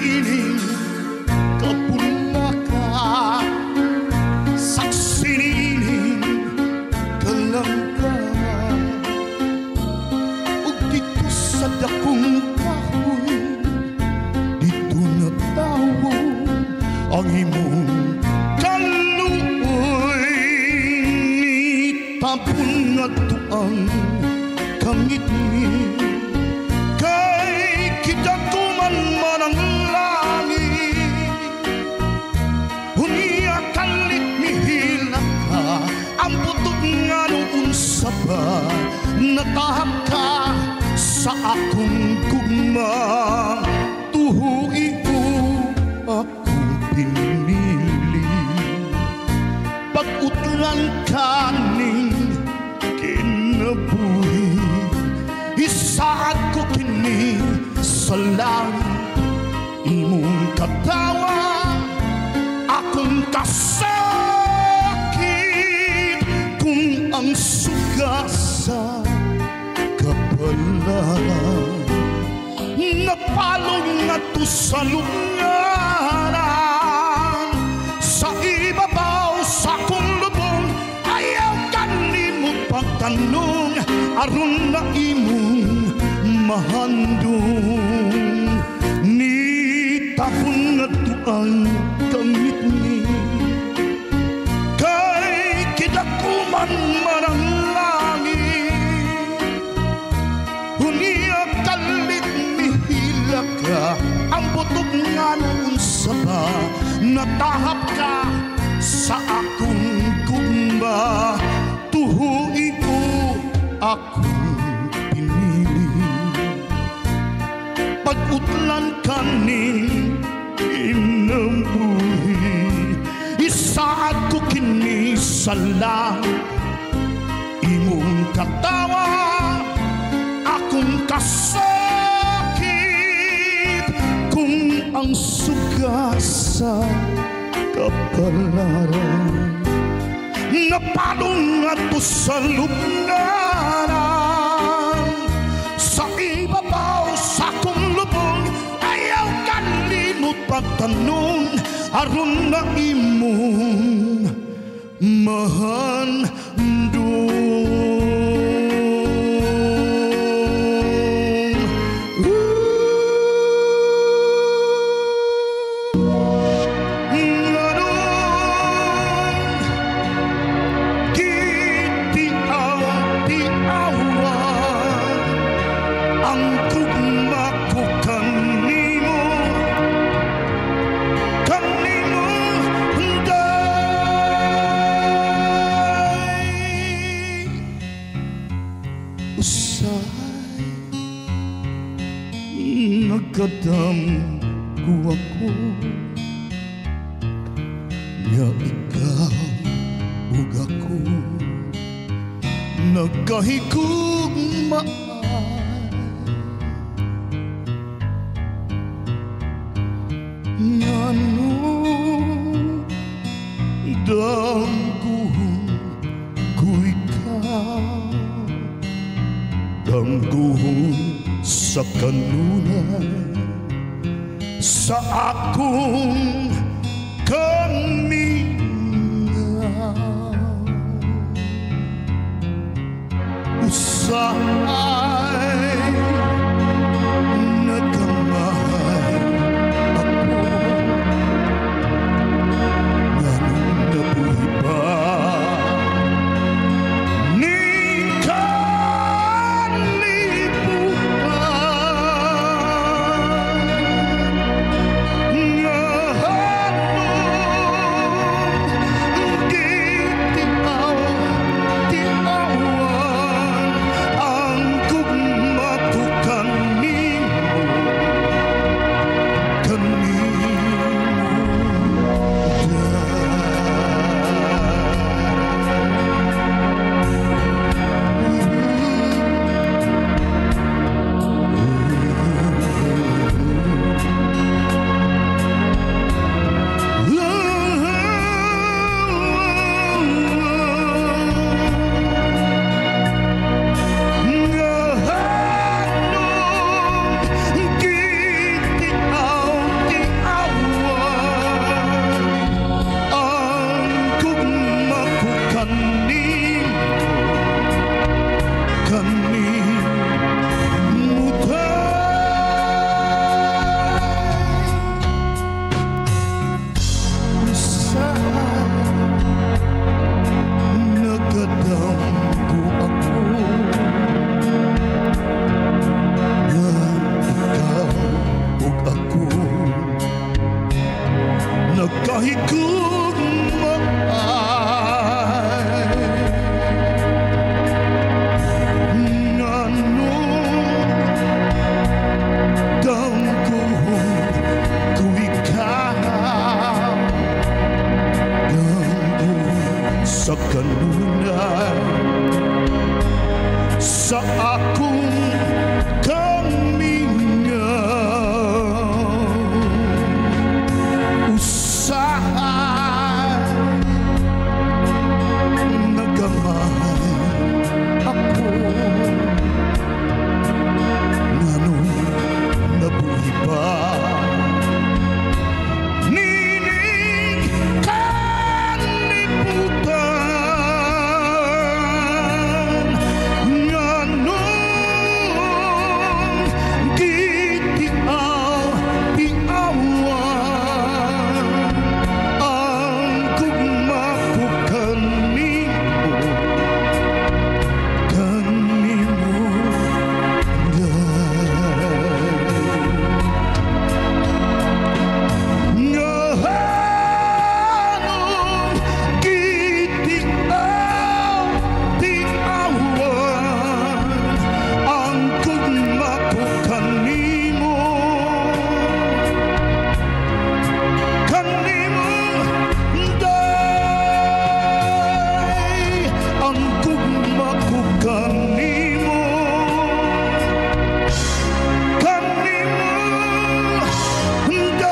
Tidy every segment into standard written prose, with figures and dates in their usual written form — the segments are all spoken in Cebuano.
Niining kapulaka, saksi niining kalangka, ug dito sa dakong kahoy, dito natawo ang imong kaluoy. Nitabon ngadto ang kangitngit kay kidakuman man ang langit. Unya kalit mihilak ka, ang butot nga unsa pa, natahap ka sa akong gugma. Tuhui ko akong pinili, pag-utlan ka ning kinabuhi. Isaad ko kini sa langit, imong katawa, akong kasakit. Kung ang suga sa kapalaran napalong ngadto sa lubnganan, sa ibabaw sa akong lubong ayaw kanimo pagtanong, aron na imong mahandong. Nitabon ngadto ang kangitngit kay kidakuman man ang langit. Unya kalit mihilak ka, ang butot nga unsa pa, natahap ka sa akong gugma. Tuhui ko akong pinili, pag-utlan ka ning kinabuhi. Isaad ko kini sa langit, imong katawa, akong kasakit. Kung ang suga sa kapalaran napalong ngadto sa lubnganan, sa ibabaw sa akong lubong ayaw kalimot pagtanong, aron na imong mahandong. Nganong gitiaw-tiawan ang gugma ko kanimo, kanimo day. Usahay nagkadamgo ako nga ikaw ug ako nagkahigugmaan. Nganong damguhon ko ikaw, damguhon sa kanunay sa akong kamingaw. Usahay nagamay ako, nganong nabuhi pa ning kalibutan? Nganong gitiaw-tiawan ang gugma Mahigugma ay nganong damgohon ko ikaw, damgohon sa kanunay sa akong kamingaw. Usahay nagamay ako, nganong nabuhi pa nining kalibutan? Nganong gitiaw-tiawan ang gugma ko kanimo, kanimo day? Nganong gitiaw-tiawan ang gugma ko kanimo, kanimo day? Ang gugma ko kanimo, kanimo day.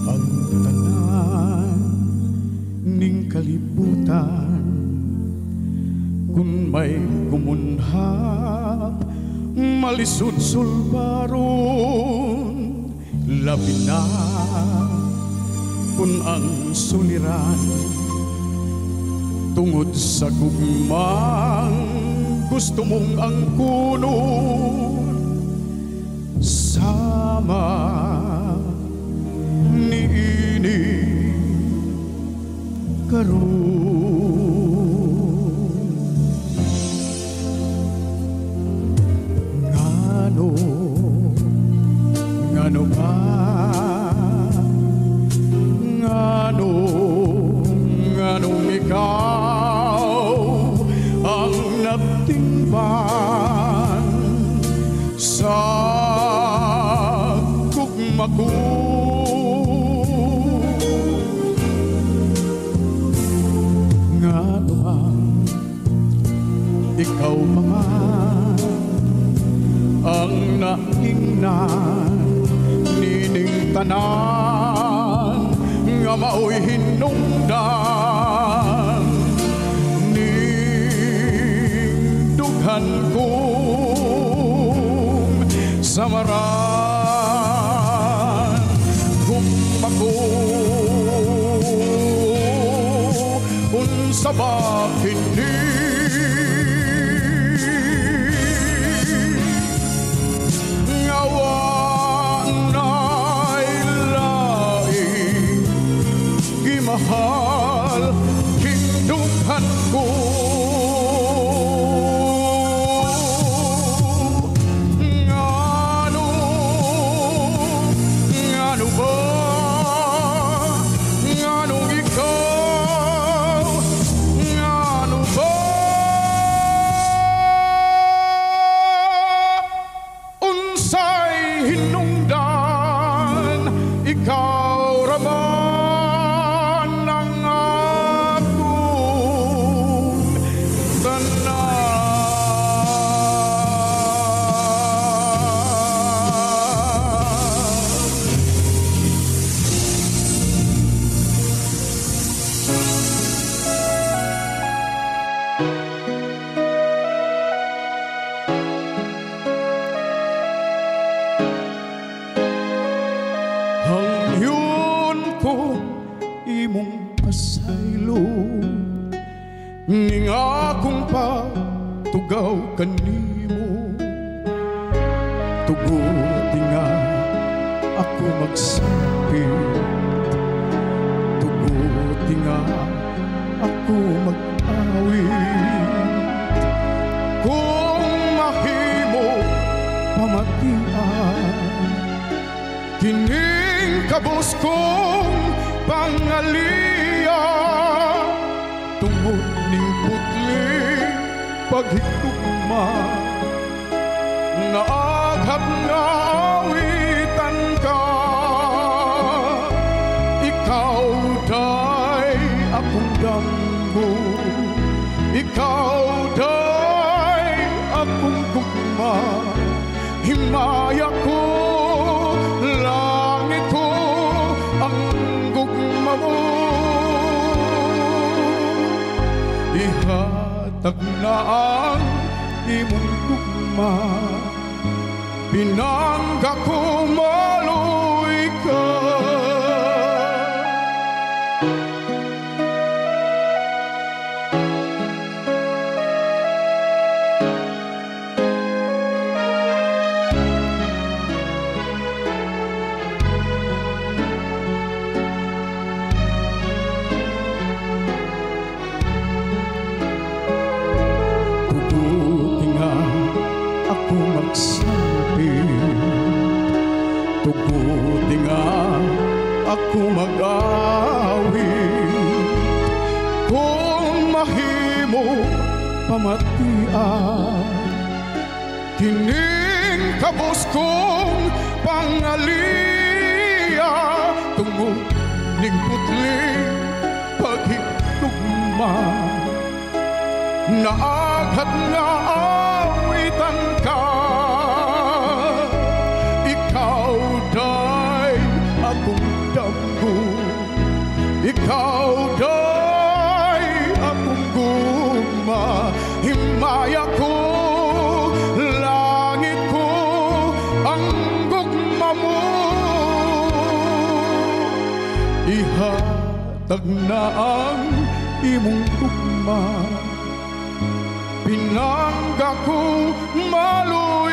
Ang tanan ning kalibutan, kun may gumunhab, malisod sulbaron, labi na kun ang suliran tungod sa gugmang gusto mong angkunon sama niini karon. Ngano, ngano ba, ngano, nganong ikaw ang natingban sa gugma ko? Ngano man ikaw pa man ang naingnan nining tanan nga mao'y hinungdan ning dughan kong samaran? Gugma ko, unsa ba kini nga wa na'y laing gimahal hindughan ko? Ngano, ngano ba, nganong ikaw, ngano ba, unsay hinungdan, ikaw ra man ang akong tanan. Hangyon ko imong pasaylo ning akong pagtugayan. Magdugaw kanimo, tuguti nga ako magsapit, tuguti nga ako mag-awit. Kung mahimo pamatian kining kabus kong pangaliya, tungod ning putling paghigugma, naaghat nga awitan ka. Ikaw day akong damgo, ikaw day akong gugma. Himaya ko, langit ko, ang gugma mo. Ihatag na ang imong gugma, pinangga ko maloy ka. Tuguti nga ako magsapit, tuguti nga ako mag-awit. Kung mahimo pamatian kining kabus kong pangaliya, tungod ning putling paghigugma, naaghat nga awitan ka. Ikaw day akong damgo, ikaw day akong gugma. Himaya ko, langit ko, ang gugma mo. Ihatag na ang imong gugma, pinangga ko maloy.